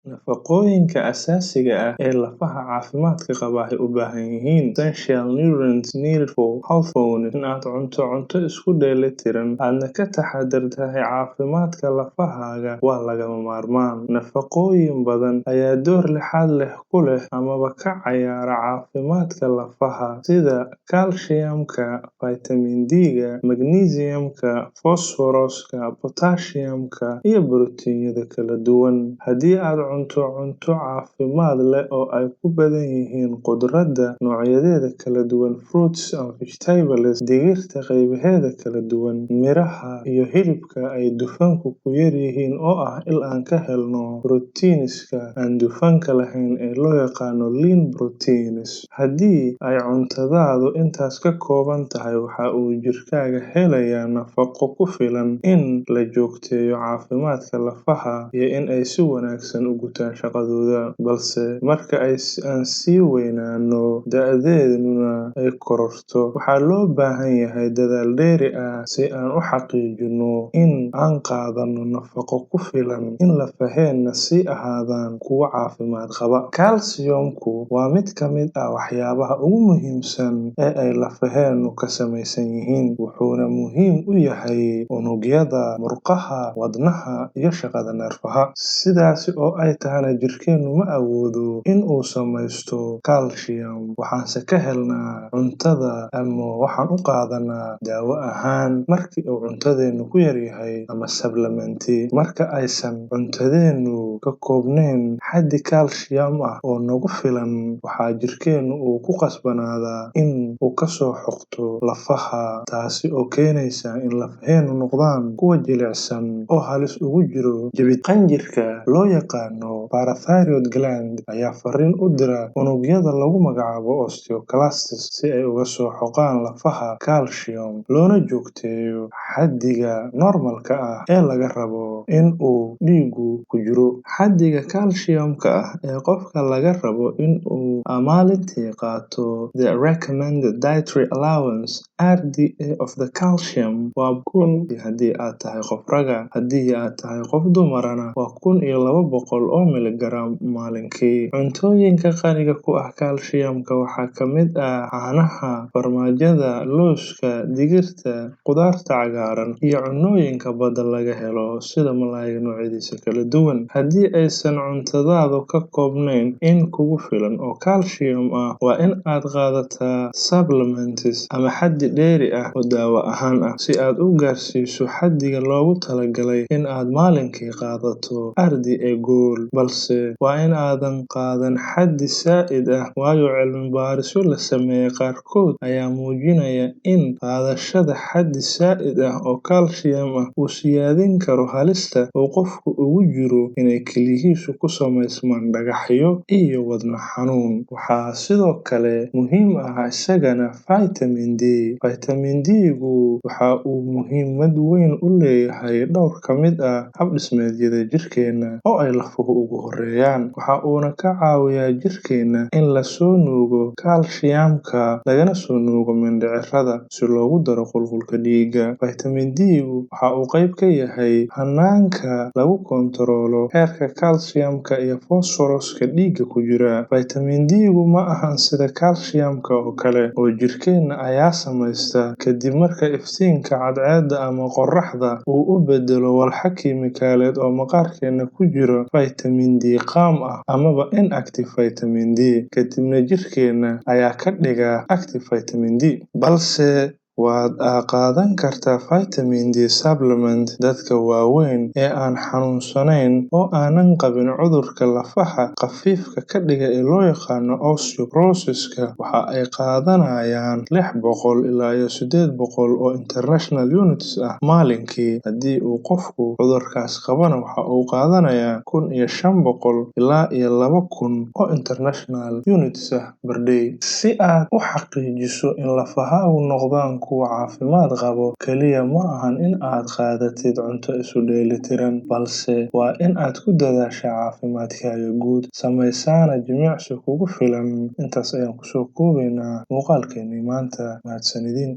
Nafaqooyinka aasaasiga ah ee lafaha caafimaadka qaba u baahan yihiin. Essential nutrients needed for healthy bones. In aad cunto cunto isku dheelitiran aadna ka taxadarto caafimaadka lafahaaga waa lagama maarmaan. Nafaqooyin badan ayaa door lixaad leh ku leh amaba ka cayaara caafimaadka lafaha sida calcium-ka, vitamin D-ga, magnesium-ka, phosphorus-ka, potassium-ka iyo borotiinada kala duwan. Haddii aad cunto cunto caafimaad leh oo ay ku badan yihiin khudradda noocyadeeda kala duwan, fruits and vegetables, digirta qaybaheeda kala duwan, miraha iyo hilibka ay dufanku ku yar yihiin oo ah il aan ka helno proteins-ka aan dufanka lahayn ee loo yaqaano lean proteins. Haddii ay cuntadaadu intaas ka kooban tahay, waxa uu jirkaaga helayaa nafaqo ku filan in la joogteeyo caafimaadka lafaha iyo in ay si wanaagsan u gutaan shaqadooda. Balse marka aan sii weynaano, da'deeduna ay kororto, waxaa loo baahan yahay dadaal dheeri ah si aan u xaqiijino in aan qaadano nafaqo ku filan in lafaheenna sii ahaadaan kuwo caafimaad qaba. Calcium-ku waa mid ka mid ah waxyaabaha ugu muhiimsan ee ay lafaheennu ka samaysan yihiin, wuxuuna muhiim u yahay unugyada, murqaha, wadnaha iyo shaqada neerfaha. Sidaas oo ay tahana, jirkeennu ma awoodo in uu samaysto calcium, waxaanse ka helnaa cuntada ama waxaan u qaadanaa daawo ahaan markii uu cuntadeennu ku yaryahay ama supplement marka aysan cuntadeennu ka koobnayn xaddi calcium ah oo nagu filan. Waxaa jirkeennu uu ku qasbanaadaa in uu kasoo xoqto lafaha, taasi oo keenaysa in lafaheennu noqdaan kuwa jilicsan oo halis ugu jiro jabid. Qanjirka loo yaqaano parathyroid gland ayaa fariin u dira unugyada lagu magacaabo osteoclasts si ay uga soo xoqaan lafaha calcium, loona joogteeyo xaddiga normalka ah ee laga rabo in uu dhiiggu ku jiro. Xaddiga calcium-ka ah ee qofka laga rabo in uu maalintii qaato, the recommended dietary allowance RDA of the calcium, waa 1000 haddii aad tahay qof raga. Haddii aad tahay qof dumarana, waa 1200 oo miligram maalinkii. Cuntooyinka qaniga ku ah calcium-ka waxaa ka mid ah caanaha, farmaajada, looska, digirta, khudaarta cagaaran iyo cunnooyinka badda laga helo sida malayga noocyadiisa kala duwan. Haddii aysan cuntadaadu ka koobnayn in kugu filan oo calcium ah, waa in aad qaadataa supplements ama xaddi dheeri ah oo daawo ahaan ah si aad u gaarsiiso xaddiga loogu talagalay in aad maalinkii qaadato, RDA goal. Balse waa in aadan qaadan xaddi saa'id ah, waayo cilmi baarisyo la sameeyay qaarkood ayaa muujinaya in qaadashada xaddi saa'id ah oo calcium ah uu siyaadin karo halista uu qofku ugu jiro inay kelyihiisu ku samaysmaan dhagaxyo iyo wadne xanuun. Waxaa sidoo kale muhiim ah isagana vitamin D. Vitamin D-gu waxa uu muhiimad weyn u leeyahay dhowr ka mid ah habdhismeedyada jirkeenna oo ay lafuhu ugu horeeyaan. Waxa uuna ka caawiyaa jirkeenna in lasoo nuugo calcium-ka lagana soo nuugo mindhicirrada si loogu daro qulqulka dhiigga. Vitamin D-gu waxa uu qayb ka yahay hanaanka lagu kontaroolo heerka calcium-ka iyo phosphorus-ka dhiigga ku jira. Vitamin D-gu ma ahan sida calcium-ka oo kale oo jirkeenna ayaa samaysta kadib marka iftiinka cadceedda ama qorraxda uu u beddelo walxo kiimikaaleed oo maqaarkeena ku jiro vitamin D qaam ah amaba inactive vitamin D, kadibna jirkeenna ayaa ka dhiga active vitamin D. Balse waad qaadan kartaa vitamin D supplement. Dadka waaweyn ee aan xanuunsanayn oo aanan qabin cudurka lafaha khafiifka ka dhiga ee loo yaqaano osteoporosis-ka waxa ay qaadanayaan 600 ilaa iyo 800 oo international units ah maalinkii. Haddii uu qofku cudurkaas qabana, waxa uu qaadanayaa 1500 ilaa iyo 2000 oo international units ah per day. Si aad u xaqiijiso in lafahaagu noqdaan kuwo caafimaad qabo, kaliya ma ahan in aad qaadatid cunto isu dheelitiran, balse waa in aad ku dadaashaa caafimaadkaaga guud, samaysaana jimicsi kugu filan. Intaas ayaan kusoo koobaynaa muuqaalkeennii maanta. Mahadsanidin.